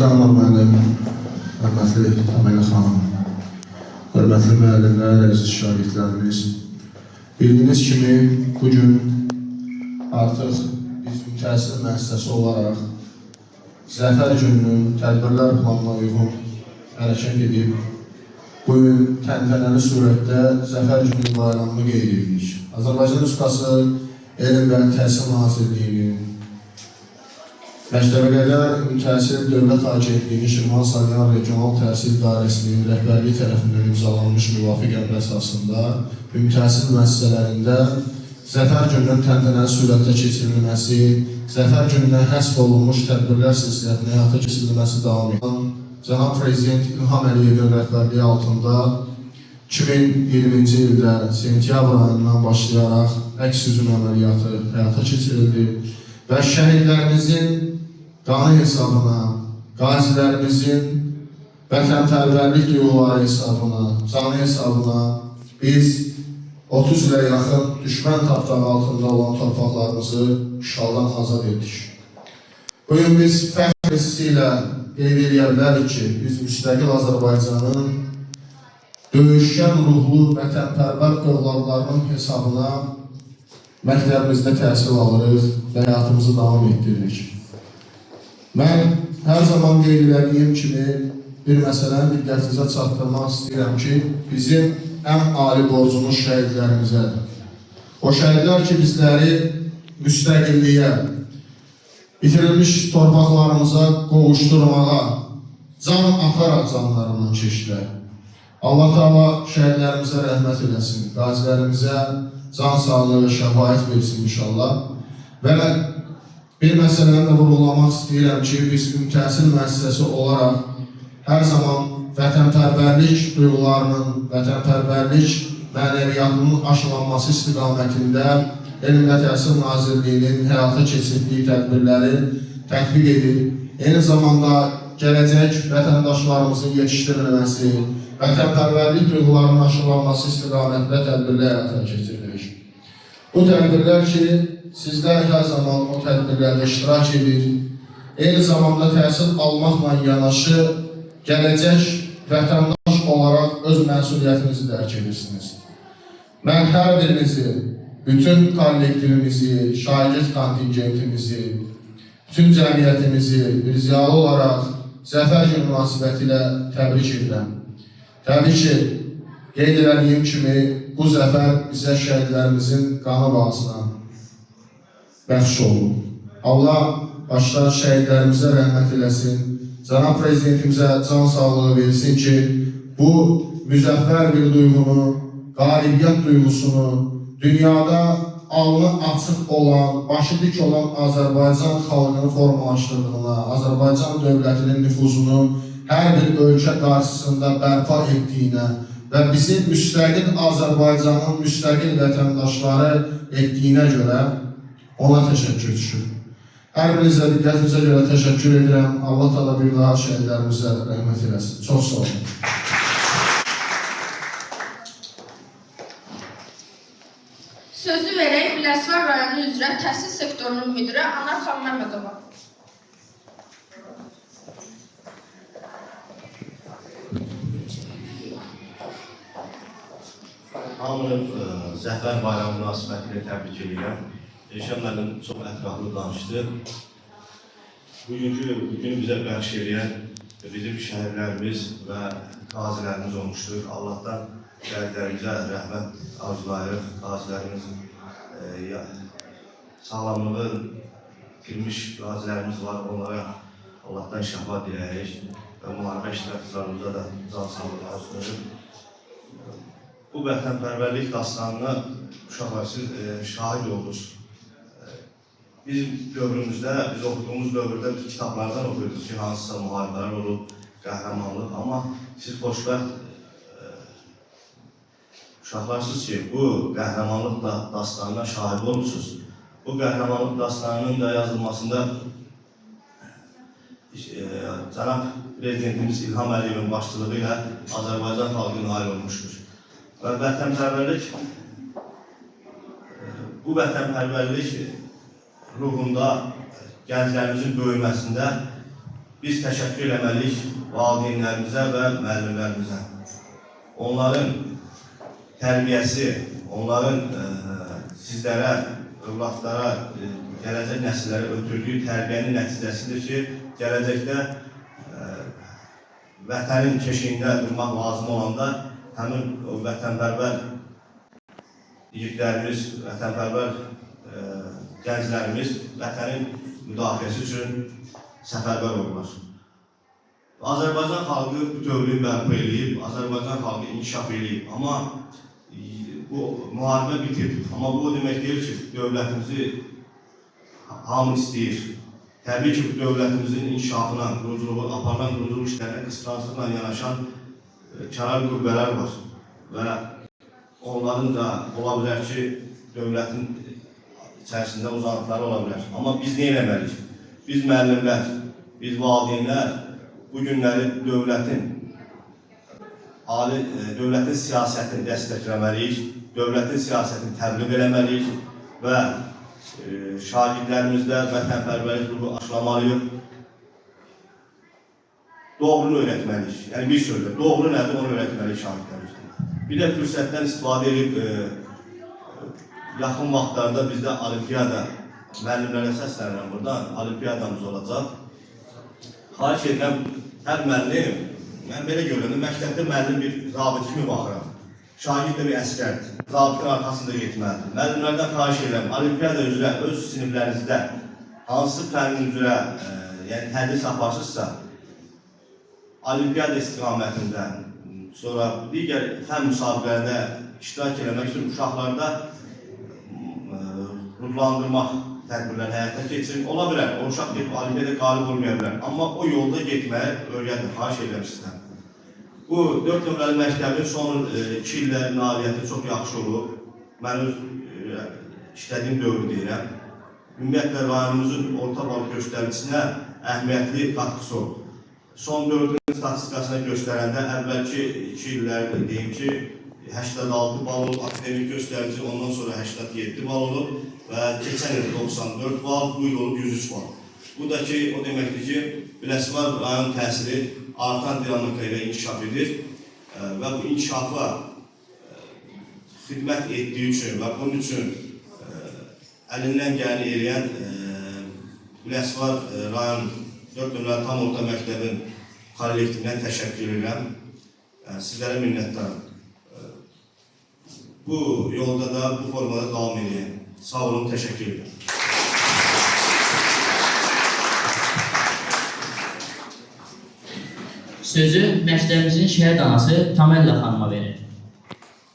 Rahman müəllim, hörmətli Təməli xanım, hörmətli müəllimlər, əziz şagirdlərimiz. Bildiyiniz kimi bugün artıq biz təhsil müəssisəsi olaraq Zəfər gününün tədbirlər planına uyğun hərəkət edib, bugün təntənəli surətdə Zəfər günü bayramını qeyd edirik. Azərbaycan Respublikası Elm və Təhsil Nazirliyinin, Məktəbəqədər Təhsil Dövlət Agentliyinin Şirvan Salyan Regional Təhsil İdarəsinin rəhbərliyi tərəfindən imzalanmış müvafiq əmr əsasında ümumi təhsil müəssisələrində Zəfər gününün təntənəli surətdə keçirilməsi, Zəfər gününə həsr olunmuş tədbirlər silsiləsinin həyata keçirilməsi davam edir. Cənab Prezident İlham Əliyevin rəhbərliyi altında 2020-ci ildə sentyabr ayından başlayaraq əks hücum əməliyyatı həyata keçirildi və şəhidlərimizin qanı hesabına, qazilərimizin vətənpərvərlik duyğuları hesabına, canı hesabına biz 30 ilə yaxın düşmən tapdağı altında olan torpaqlarımızı işğaldan azad etdik. Bugün biz fəxr hissi ilə qeyd edə bilərik ki, biz müstəqil Azərbaycanın döyüşkən ruhlu vətənpərvər övladlarının hesabına məktəbimizdə təhsil alırıq və həyatımızı davam etdiririk. Mən hər zaman qeyd elədiyim kimi bir məsələni diqqətinizə çatdırmaq istəyirəm ki, bizim ən ali borcumuz şəhidlərimizədir. O şəhidlər ki, bizləri müstəqilliyə, itirilmiş torpaqlarımıza qovuşdurmağa can ataraq canlarından keçdilər. Allah Teala şəhidlərimizə rəhmət eləsin, qazilərimizə can sağlığı və şəfaət versin inşallah. Və bir məsələni də vurğulamaq istəyirəm ki, biz ümumi təhsil müəssisəsi olaraq hər zaman vətənpərvərlik duyğularının, vətənpərvərlik mənəviyyatının aşılanması istiqamətində Elm və Təhsil Nazirliyinin həyata keçirdiyi tədbirləri tətbiq edir. Eyni zamanda gələcək vətəndaşlarımızın yetişdirilməsi, vətənpərvərlik duyğularının aşılanması istiqamətində tədbirlər həyata keçirilir. Bu tədbirlər ki, sizlər hər zaman o tədbirlərdə iştirak edir, eyni zamanda təhsil almaqla yanaşı gələcək vətəndaş olaraq öz məsuliyyətinizi dərk edirsiniz. Mən hər birinizi, bütün kollektivimizi, şagird kontingentimizi, bütün cəmiyyətimizi bir ziyalı olaraq Zəfər günü münasibətilə təbrik edirəm. Təbii ki, qeyd elədiyim kimi bu zəfər bizə şəhidlərimizin qanı bahasına bəxş oldu. Allah başda şəhidlərimizə rəhmət eləsin, Cənab Prezidentimizə can sağlığı versin ki, bu müzəffər bir duyğunu, qalibiyyət duyğusunu dünyada alnı açıq olan, başı dik olan Azərbaycan xalqını formalaşdırdığına, Azərbaycan dövlətinin nüfuzunu hər bir ölkə qarşısında bərpa etdiyinə və bizim müstəqil Azərbaycanın müstəqil vətəndaşları etdiyinə görə ona təşəkkür düşür. Hər birinizə diqqətinizə görə təşəkkür edirəm. Allah Teala bir daha şəhidlərimizə rəhmət eləsin. Çox sağ olun. Sözü verək Biləsuvar rayonu üzrə təhsil sektorunun müdiri Anar xan Məmmədova. Hamını Zəfər Bayramı münasibətilə təbrik edirəm. Elşən müəllim çox ətraflı danışdı. Bugünkü bugünü bizə bəxş eləyən bizim şəhidlərimiz və qazilərimiz olmuşdur. Allahdan şəhidlərimizə rəhmət arzulayırıq. Qazilərimiz sağlamlığı itirmiş qazilərimiz var. Onlara Allahdan şəfa diləyirik və müharibə iştirakçılarımıza da can sağlığı arzulayırıq. Bu vətənpərvərlik dastanına uşaqlar siz şahid oldunuz. Bizim dövrümüzdə, biz oxuduğumuz dövrdə biz kitablardan oxuyurduq ki, hansısa müharibələr olub, qəhrəmanlıq, amma siz xoşbəxt uşaqlarsınız ki, bu qəhrəmanlıq da dastanına şahid olmuşsunuz. Bu qəhrəmanlıq dastanının da yazılmasında cənab Prezidentimiz İlham Əliyevin başçılığı ilə Azərbaycan xalqı nail olmuşdur. Və vətənpərvərlik, bu vətənpərvərlik ruhunda gənclərimizin böyüməsində Biz təşəkkür eləməliyik valideynlərimizə və müəllimlərimizə. Onların tərbiyəsi, onların sizlərə, övladlara, gələcək nəsillərə ötürdüyü tərbiyənin nəticəsidir ki, gələcəkdə vətənin keşiyində durmaq lazım olanda həmin o vətənpərvər yiğidlərimiz, vətənpərvər gənclərimiz vətənin müdafiəsi üçün səfərbər olurlar. Azərbaycan xalqı bütövlüyü bərpa eləyib, Azərbaycan xalqı inkişaf eləyib. Amma bu müharibə bitib. Amma bu o demək deyil ki, dövlətimizi hamı istəyir. Təbii ki, bu dövlətimizin inkişafına, quruculuğu, aparılan quruculuq işlərinə qısqanclıqla yanaşan kənar qüvvələr var. Və onların da ola bilər ki, dövlətin içərisində uzantıları ola bilər. Amma biz nə eləməliyik? Biz müəllimlər, biz valideynlər bu günləri dövlətin ali dövlətin siyasətini dəstəkləməliyik, dövlətin siyasətini təbliğ eləməliyik və şagirdlərimizdə vətənpərvərlik ruhu aşılamalıyıq. Doğrunu öyrətməliyik. Yəni bir sözlə, doğru nədir onu öyrətməliyik şagirdlərimizə. Bir də fürsətdən istifadə edib yaxın vaxtlarda bizdə olimpiyada, müəllimlərə səslənirəm buradan, olimpiyadamız olacaq. Xahiş edirəm, hər müəllim, mən belə görürəm, məktəbdə müəllim bir zabit kimi baxıram. Şagird də bir əsgərdir, zabitin arxasında getməlidir. Müəllimlərdən xahiş edirəm, olimpiyada üzrə öz siniflərinizdə hansı fənnin üzrə yəni tədris aparırsınızsa, olimpiyada istiqamətində, sonra digər fənn müsabiqələrində iştirak eləmək üçün uşaqlarda ruhlandırmaq tədbirləri həyata keçirin. Ola bilər, o uşaq gedib olimpiyada qalib olmaya bilər. Amma o yolda getməyi öyrədin, xahiş edirəm sizdən. Bu 4 nömrəli məktəbin son 2 ildə nailiyyəti çox yaxşı olub. Mən öz işlədiyim dövrü deyirəm. Ümumiyyətlə, rayonumuzun orta bal göstəricisine əhəmiyyətli qatqısı olub. Son dövrün statistikasına göstərəndə əvvəlki 2 illərdə deyim ki, 86 bal olub akademik göstərici, ondan sonra 87 bal olub və keçən il 94 bal, bu il olub 103 bal. Bu da ki, o deməkdir ki, Biləsuvar rayon təhsili artan dinamika ilə inkişaf edir və bu inkişafa xidmət etdiyi üçün və bunun üçün əlindən gələni eləyən Biləsuvar rayon 4 nömrəli tam orta məktəbin kollektivinə təşəkkür edirəm. Sizlərə minnətdaram. Bu yolda da, bu formada davam edəyəm. Sağ olun, təşəkkür edirəm. Sözü məktəbimizin şəhid anası Tamella xanıma verir.